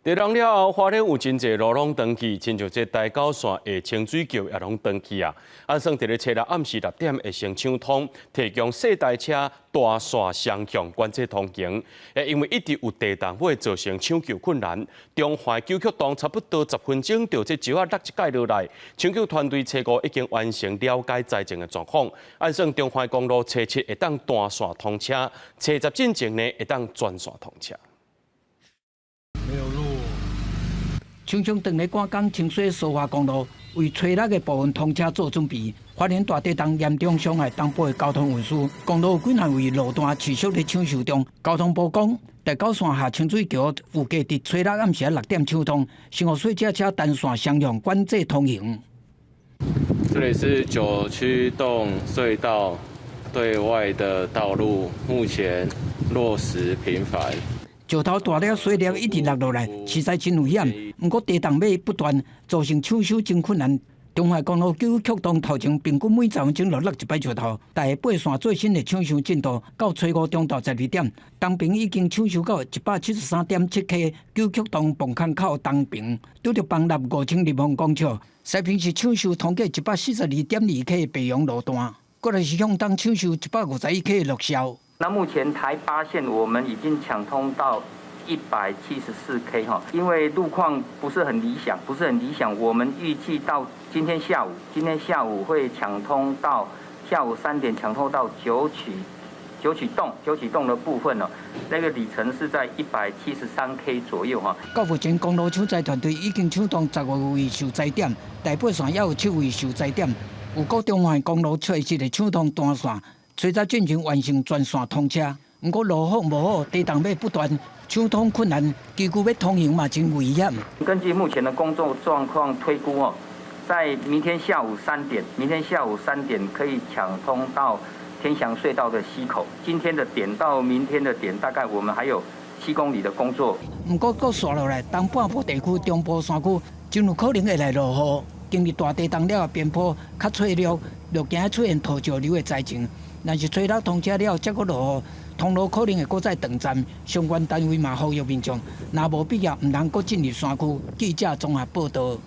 地動了後，花蓮有真濟路攏斷去，親像這台九線的清水橋也攏斷去啊。按算佇咧初六暗時6點會先搶通，提供細台車大線雙向管制通行。因為一直有地動會造成搶救困難，中環九曲洞差不多10分鐘就這石仔落一蓋落來，搶救團隊初五已經完成了解災情的狀況。按算中環公路初七會當單線通車，初十進前呢會當全線通車。沒有路。常常當咧趕工清洗蘇花公路，為初六的部分通車做準備。花蓮大地動嚴重傷害東部的交通運輸，公路幾若位路段持續咧搶修中。交通部講，台九線下清水橋預計佇初六暗時6點搶通，先予細車車單線雙向管制通行。這裡是九曲洞隧道對外的道路，目前落石頻繁。石頭大粒細粒一直落落來，實在真危險。毋過地動欲不斷，造成搶修真困難。中華公路九曲洞頭前平均每10分鐘就落一擺石頭。台八線最新的搶修進度到初五中晝12點，東爿已經搶修到173.7 K，九曲洞泵空口東爿拄著崩落5000立方公尺。西爿是搶修通過142.2 K 白楊路段，過來是向東搶修151 K 鹿痟。那目前台八線我們已經搶通到174 K 哈，因為路況不是很理想，不是很理想。我們預計到今天下午，今天下午會搶通到下午3點，搶通到九曲洞的部分哦，那個里程是在173 K 左右哈。到目前公路搶災團隊已經搶通15位受災點，台八線也有七位受災點。有過中環公路初七的搶通單線。初十進前完成全線通車，毋過路況無好，地動欲不斷，搶通困難，機具欲通行嘛真危險。根據目前的工作狀況推估哦，在明天下午三點，明天下午三點可以搶通到天祥隧道的西口。今天的點到明天的點，大概我們還有7公里的工作。毋過閣紲落來，東半部地區、中部山區真有可能會來落雨。經歷大地動了後，邊坡較脆弱，就驚出現土石流的災情。若是初六通車了，才閣落雨，通路可能會閣再斷站。相關單位嘛呼籲民眾，若無必要，毋通閣進入山區。記者綜合報道。